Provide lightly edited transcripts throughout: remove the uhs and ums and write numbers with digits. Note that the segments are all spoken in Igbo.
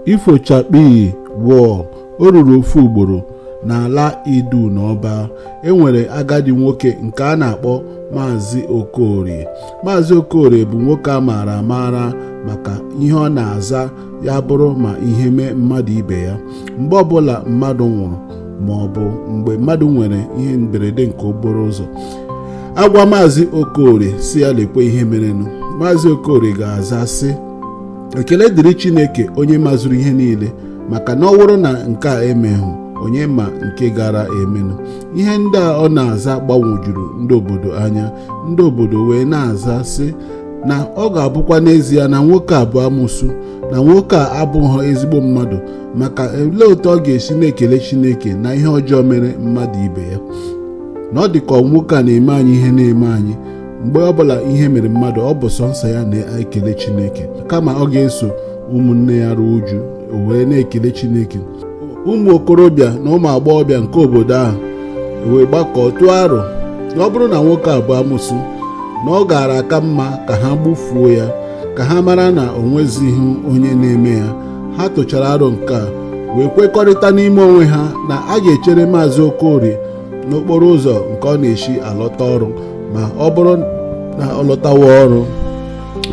Ifo chakpii wọọ. O ruru ofu ugboro n'ala Idu na Ọba, e nwere agadi nwoke nke a na-akpọ Maazị Okorie. Maazị Okorie bụ nwoke a maara amaara maka ihe ọ na-aza ya bụrụ ma ihe mee mmadụ ibe ya. Mgbe ọbụla mmadụ nwụrụ ma ọ bụ mgbe mmadụ nwere ihe mberede nke okporo ụzọ, agwa Maazị Okorie si ya lekwe ihe merenụ, Maazị Okorie ga-aza sị, ekele dịrị Chineke onye mazuru ihe niile, maka na ọ wụrụ na nke a emeghụ, onye ma nke gara emenụ. Ihe ndị a ọ na-aza gbanwojuru ndị obodo anya. Ndị obodo wee na-aza sị na ọ ga-abụkwa n'ezie na nwoke a bụ amụsụ, na nwoke a abụghị ezigbo mmadụ, maka olee otu ọ ga-esi na-ekele Chineke na ihe ọjọọ mere mmadụ ibe ya, na ọ dị ka nwoke a na-eme anyị ihe na-eme anyị. Mgbe ọbụla ihe mere mmadụ, ọ bụ sọnsọ ya na-ekele Chineke, kama ọ ga-eso ụmụnne ya ruo uju wee na-ekele Chineke. Ụmụ okorobịa na ụmụ agbọghọbịa nke obodo ahụ wee gbakọọ tụọ aro na ọ bụrụ na nwoke a bụ amụsụ, na ọ gaara aka mma ka ha gbufuo ya, ka ha mara na o nwezighị onye na-eme ya. Ha tụchara aro nke a wee kwekọrịta n'ime onwe ha na a ga-echere Maazị Okorie n'okporo ụzọ nke ọ na-esi alọta ọrụ, ma ọ bụrụ na ọ lọtawa ọrụ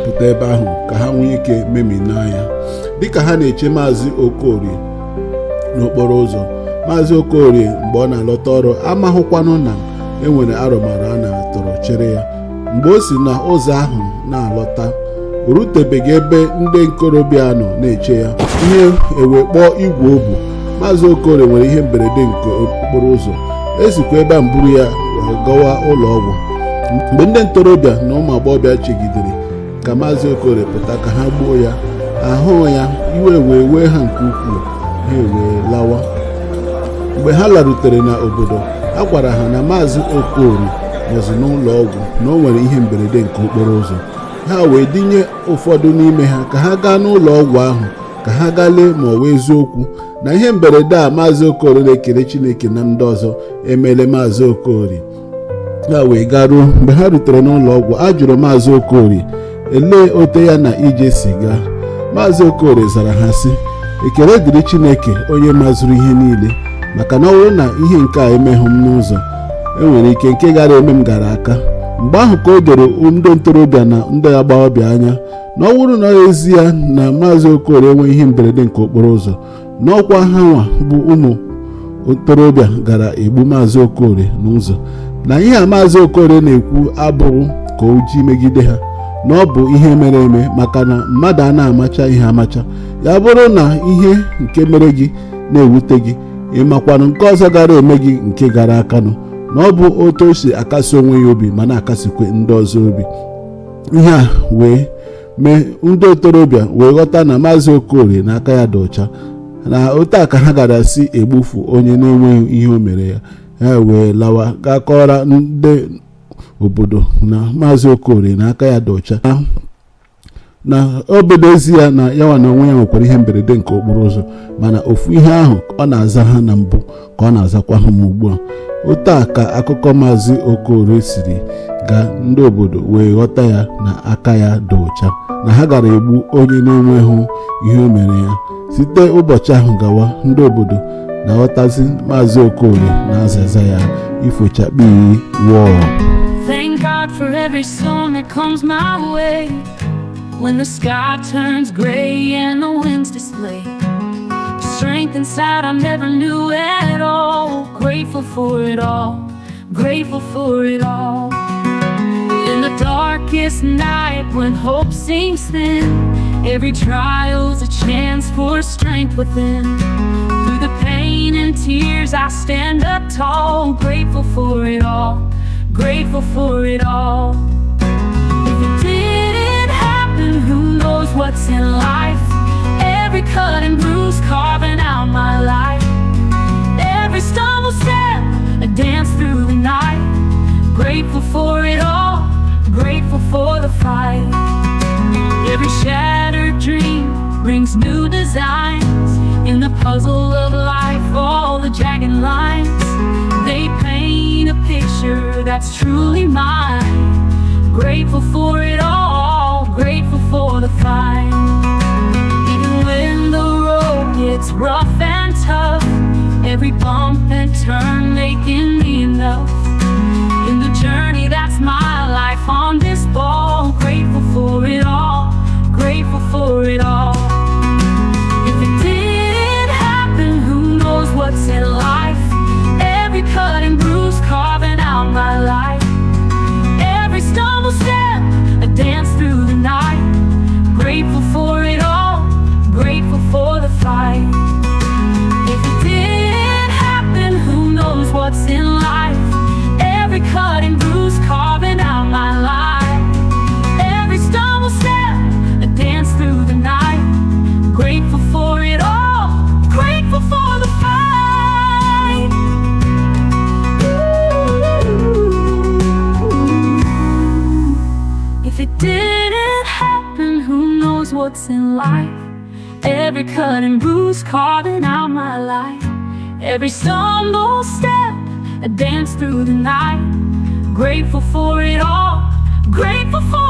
pụta ebe ahụ, ka ha nwee ike memina ya. Dịka ha na-eche Maazị Okorie n'okporo ụzọ, Maazị Okorie mgbe ọ na-alọta ọrụ amahụkwanụ na enwere arụmarụ a na-atụrụ chere ya. Mgbe o si na ụzọ ahụ na-alọta, o rutebeghị ebe ndị nkorobịa nọ na-eche ya, ihe ewee kpọọ igwe obu. Maazị Okorie nwere ihe mberede nke okporo ụzọ, esikwa ebe a mburu ya wee gawa ụlọ ọgwụ. Mgbe ndị ntorobịa na ụmụ agbọghọbịa chegidere ka Maazị Okorie pụta ka ha gbuo ya, ahụ ya, iwe wee wee ha nke ukwuu, ha wee lawa. Mgbe ha larutere na obodo, a gwara ha na Maazị Okorie nọzi n'ụlọ ọgwụ, na o nwere ihe mberede nke okporo ụzọ. Ha wee dinye ụfọdụ n'ime ha ka ha gaa n'ụlọ ọgwụ ahụ, ka ha gaa lee ma ọ wee eziokwu na ihe mberede a Maazị Okorie na-ekele Chineke na ndị ọzọ emele Maazị Okorie. Ha wee garuo. Mgbe ha rutere n'ụlọ ọgwụ, a jụrụ Maazị Okorie elee ote ya na ije si gaa. Maazị Okorie zara ha sị, ekele dịrị Chineke onye mazuru ihe niile, maka na ọ bụrụ na ihe nke a emeghụ m n'ụzọ, enwere ike nke gara eme m gara aka. Mgbe ahụ ka o doro ndị ntorobịa na ndị agbọghọbịa anya na ọ bụrụ na ezie na Maazị Okorie enweghị ihe mberede nke okporo ụzọ, na ọkwa ha nwa bụ ụmụ ntorobịa gara egbu Maazị Okorie n'ụzọ, na ihe a Maazị Okorie na-ekwu abụghị ka o ji megide ha, na ọ bụ ihe mere eme, maka na mmadụ a na-amacha ihe amacha. Ya bụrụ na ihe nke mere gị na-ewute gị, ị makwanụ nke ọzọ gara eme gị nke gara akanụ, na ọ bụ otu o si akasi onwe ya obi ma na-akasikwe ndị ọzọ obi. Ihe a wee mee ndị ntorobịa wee ghọta na Maazị Okorie n'aka ya dị ọcha, na otu a ka ha gara si egbufu onye na-enweghị ihe o mere ya. Ha wee lawa gaa kọọrọ ndị obodo na Maazị Okorie n'aka ya dị ọcha, na obodo ezi ya na yawa na onwe ya nwekwara ihe mberede nke okporo ụzọ, mana ofu ihe ahụ ọ na-aza ha na mbụ ka ọ na-azakwa ha m ugbu a. Otu a ka akụkọ Maazị Okorie siri gaa. Ndị obodo wee ghọta ya na aka ya dị ọcha, na ha gara egbu onye na-enweghị ihe o mere ya. Site ụbọchị ahụ gawa, ndị obodo na-aghọtazi Maazị Okorie na-azaza ya ifo chakpii wọọ. Thank God for every storm that comes my way. When the sky turns gray and the winds display strength inside I never knew at all. Grateful for it all, grateful for it all. In the darkest night when hope seems thin, every trial's a chance for strength within. Through the pain and tears, I stand up tall, grateful for it all, grateful for it all. If it didn't happen, who knows what's in life? Every cut and bruise carving out my life. Every stumble step, a dance through the night. Grateful for it all, grateful for the fight. Every shattered dream brings new designs. In the puzzle of life, all the jagged lines, they paint a picture that's truly mine. Grateful for it all, grateful for the fight. Even when the turn, making me enough. In the journey that's my life on this ball, grateful for it all, grateful for it all. If it didn't happen, who knows what's in life? Every cut and bruise carving out my life. Every stumble step, a dance through the night. Grateful for it all, grateful for the fight. If it didn't happen, who knows what's in life? Every cut and bruise carving out my life. Every stumble step, a dance through the night. Grateful for it all, grateful for the fight. Ooh. If it didn't happen, who knows what's in life? Every cut and bruise carving out my life. Every stumble step, a dance through the night. Grateful for it all, grateful for